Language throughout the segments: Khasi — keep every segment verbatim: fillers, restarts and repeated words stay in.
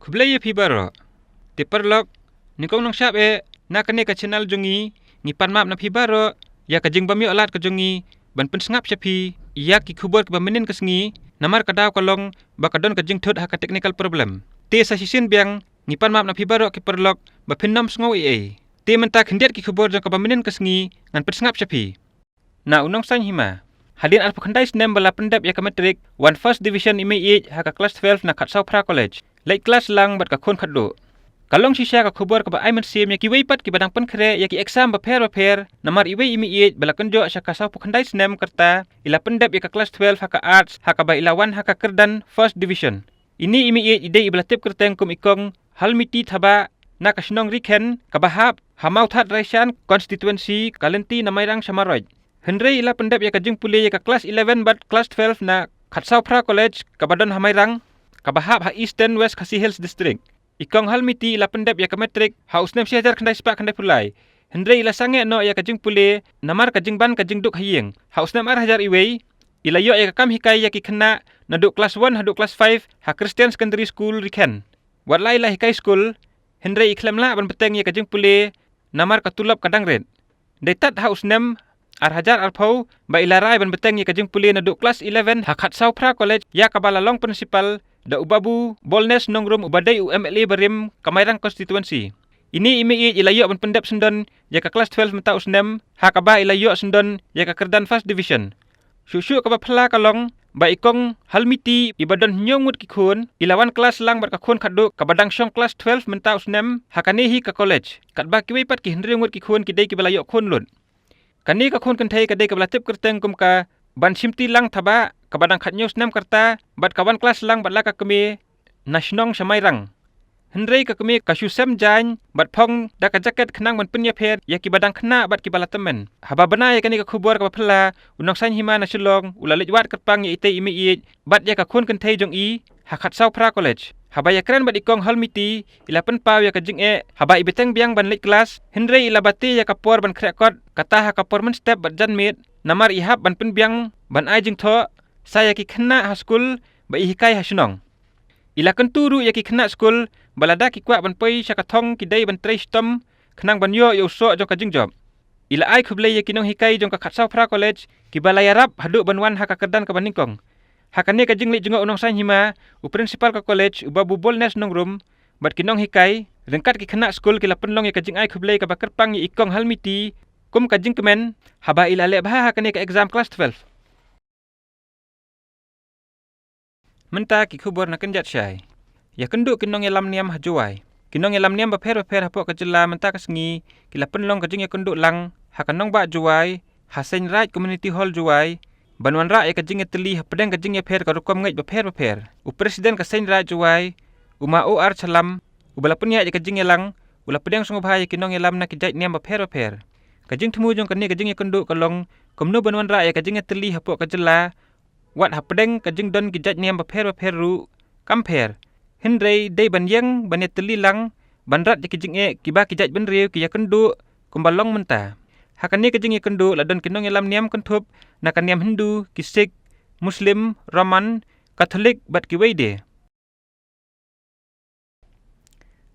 Khublei ïa phi baroh. Te paralok, nyngkong nongshap eh, na kane ka channel jong ngi, ngi pan map na phi baroh ïa ka jingbym ïoh lad ka jong ngi ban pynsngap sha phi ïa ki khubor kiba mynnin ka sngi, namar ka daw ka long ba ka don ka jingthut ha ka technical problem. Te sa shisien biang, ngi pan map na phi baroh ki paralok ba phin nym sngew ei ei. Te mynta khyndiat ki khubor jong kaba mynnin ka sngi ngan pynsngap sha phi. Na u nongsaiñ hima. Hadien arphew khyndai snem ba la pyndep ïa ka matric, wan first division i meiieit ha ka klas twelve na Khadsawphra College. Leit klas lang bad ka khun khatduh. Ka long shisha ka khubor kaba ai mynsiem ïa kiwei pat kiba dang pynkhreh ïa ki exam bapher bapher, namar iwei i meiieit ba la kynjoh sha ka sawphew khyndai snem ka rta, i la pyndep ïa ka klas twelve ha ka arts, ha kaba i la wan ha ka kyrdan first division. Ine i meiieit i dei iba la tip kyrteng kum i kong Halmiti Thabah, na ka shnong Rikhen, kaba hap ha Mawthadraishan constituency, ka lynti na Mairang sha Marwei. Hynrei i la pyndep ïa ka jingpule ïa ka klas eleven bad klas twelve na Khadsawphra College, kaba don ha Mairang, kaba hap ha Eastern West Khasi Hills District. I kong Halmiti i la pyndep ïa ka matric ha u snem shi hajar khyndai spah khyndaiphew lai. Hynrei i la sangeh noh ïa ka jingpule namar ka jingban ka jingduk ha ïing. Ha u snem ar hajar iwei, i la ïoh ïa ka kam hikai ïa ki khynnah naduh klas one haduh klas five ha Christian Secondary School Rikhen. Wat la i la hikai skul, hynrei i khlem lah ban bteng ïa ka jingpule namar ka tulop ka dang rit. Dei tad ha u snem ar hajar arphew ba i la rai ban bteng ïa ka jingpule naduh klas eleven ha Khadsawphra College, ïa kaba la long principal da u Babu Bolnes Nongrum, uba dei u M L A barim ka Mairang constituency. Ine i meiieit i la ïoh ban pyndep syndon ïa ka klas twelve mynta u snem, ha kaba i la ïoh syndon ïa ka kyrdan first division. Shuh shuh kaba phylla ka long ba i kong Halmiti, iba don hynñiew ngut ki khun, i la wan klas lang bad ka khun khatduh kaba dang shong klas twelve mynta u snem ha kane hi ka college. Katba kiwei pat ki hynriew ngut ki khun ki dei kiba la ïoh khun lut. Kane ka khun kynthei ka dei kaba la tip kyrteng kum ka Banshimtilang Thabah, kaba dang khathynñiew snem ka rta bad ka wan klas lang bad la ka kmie na shnong sha Mairang. Hynrei ka kmie ka shu sem jaiñ bad phong da ka jaket khnang ban pynïapher ïa kiba dang khynnah bad kiba la tymmen. Haba bna ïa kane ka khubor kaba phylla, u nongsaiñ hima na Shillong u la leit wad kyrpang ïa itei i meiieit bad ïa ka khun kynthei jong i ha Khadsawphra College. Haba ïakren bad i kong Halmiti, i la pynpaw ïa ka jingeh haba i bteng biang ban leit klas, hynrei i la bati ïa ka por ban khreh kot, kata ha ka por mynstep bad janmiet, namar i hap ban pynbiang ban ai jingthoh sa ïa ki khynnah ha skul ba i hikai ha shnong. I la kyntu ruh ïa ki khynnah skul ba lada ki kwah ban poi sha ka thong ki dei ban trei shitom khnang ban ïoh ïa u soh jong ka jingjop. I la ai khublei ïa ki nonghikai jong ka Khadsawphra College kiba la ïarap haduh ban wan ha ka kyrdan kaba nyngkong. Ha kane ka jingleit jngoh u nongsaiñ hima, u principal ka college, u Babu Bolnes Nongrum, bad ki nonghikai, ryngkat ki khynnah skul ki la pynlong ïa ka jingai khublei kaba kyrpang ïa i kong Halmiti kum ka jingkmen haba i la leh bha ha kane ka exam klas twelve. Mynta ki khubor na kynjat shai. Ïakynduh ki nongïalam niam ha Jowai. Ki nongïalam niam bapher bapher hapoh ka jylla mynta ka sngi ki la pynlong ka jingïakynduh lang ha ka nongbah Jowai, ha Seiñ Raij Community Hall Jowai, ban wanrah ïa ka jingïatylli hapdeng ka jingïapher ka rukom ngeit bapher bapher. U President ka Seiñ Raij Jowai, u Ma O R Challam, uba la pynïaid ïa ka jingïalang, u la pdiang sngewbha ïa ki nongïalam na ki jait niam bapher bapher. Ka jingthmu jong kane ka jingïakynduh ka long kumno ban wanrah ïa ka jingïatylli hapoh ka jylla, wat hapdeng ka jingdon ki jait niam bapher bapher ruh kam pher. Hynrei dei ban ïeng ban ïatylli lang, ban rat ïa ki jingeh kiba ki jait bynriew ki ïakynduh kumba long mynta. Ha kane ka jingïakynduh la don ki nongïalam niam kynthup na ka niam Hindu, ki Sikh, Muslim, Roman, Katholik bad kiwei de.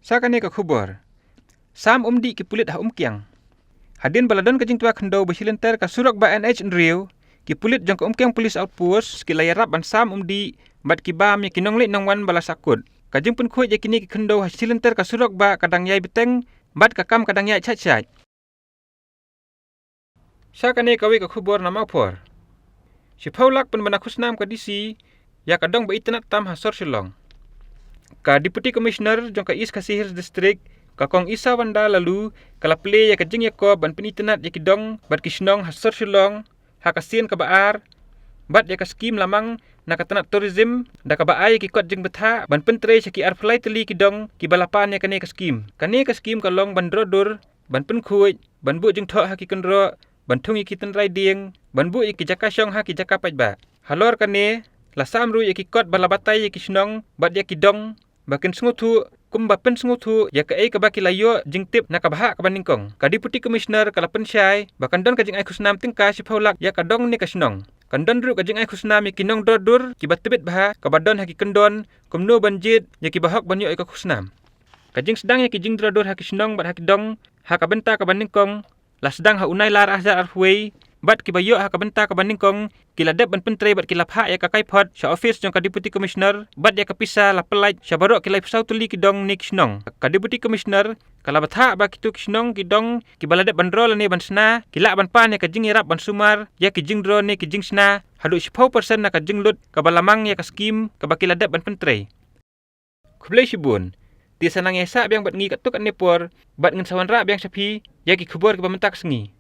Sa kane ka khubor. Sam umdih ki pulit ha Umkiang. Hadien ba la don ka jingtwa khyndew ba shi lynter ka surok bah N H hynriew, ki pulit jong ka Umkiang Police Outpost ki la ïarap ban sam umdih bad ki bam ïa ki nongleit nongwan ba la sahkut. Ka jingpynkhuid ïa kine ki khyndew ha shi lynter ka surok bah ka dang ïai bteng bad ka kam ka dang ïai shait shait. Sa kane kawei ka khubor na Mawphor. Shiphew lak pynbna khusnam ka D C ïa ka dong ba itynnad tam ha sor Shillong. Ka Deputy Commissioner jong ka East Khasi Hills District, ka Kong Isawanda Laloo, ka la plie ïa ka jingïakob ban pynitynnad ïa ki dong bad ki shnong ha sor Shillong ha ka sien kaba ar, bad ïa ka skim lamang na ka tnat tourism, da kaba ai ïa ki kot jingbthah ban pyntrei sha ki arphew lai tylli ki dong kiba la pan ïa kane ka skim. Kane ka skim ka long ban droh dur, ban pynkhuid, ban buh jingthoh ha ki kynroh, ban thung ïa ki tynrai dieng, ban buh ïa ki jaka shong ha ki jaka paidbah. Halor kane, la sam ruh ïa ki kot ba la batai ïa ki shnong bad ïa ki dong ba kin sngewthuh, kumba pynsngewthuh ïa kaei kaba ki la ïoh jingtip na ka bhah kaba nyngkong. Ka Deputy Commissioner ka la pynshai ba kan don ka jingai khusnam tyngka shiphew lak ïa ka dong ne ka shnong. Kan don ruh ka jingai khusnam ïa ki nongdro dur kiba tbit bha kaba don ha ki kyndon kumno ban jied ïa kiba hok ban ïoh ïa ka khusnam. Ka jingsdang ïa ki jingdro dur ha ki shnong bad ha ki dong ha ka bynta kaba nyngkong la sdang ha u Nailar ar hajar arphew wei bad kiba ïoh ha ka bynta kaba nyngkong ki la dep ban pyntrei bad ki la phah ïa ka kaiphod sha office jong ka Deputy Commissioner bad ïa ka pisa la pynlait sha baroh ki laiphew saw tylli ki dong ne ki shnong. Ka Deputy Commissioner ka la bthah ba kito ki shnong ki dong kiba la dep ban dro lane ban shna ki lah ban pan ïa ka jingïarap ban sumar ïa ki jingdro ne ki jingshna haduh shiphew percent na ka jinglut kaba la mang ïa ka skim kaba ki la dep ban pyntrei. Khublei shibun. Te sa nang ïaisah biang bad ngi katto katne por bad ngin sa wanrah biang sha phi ïa ki khubor kiba mynta ka sngi.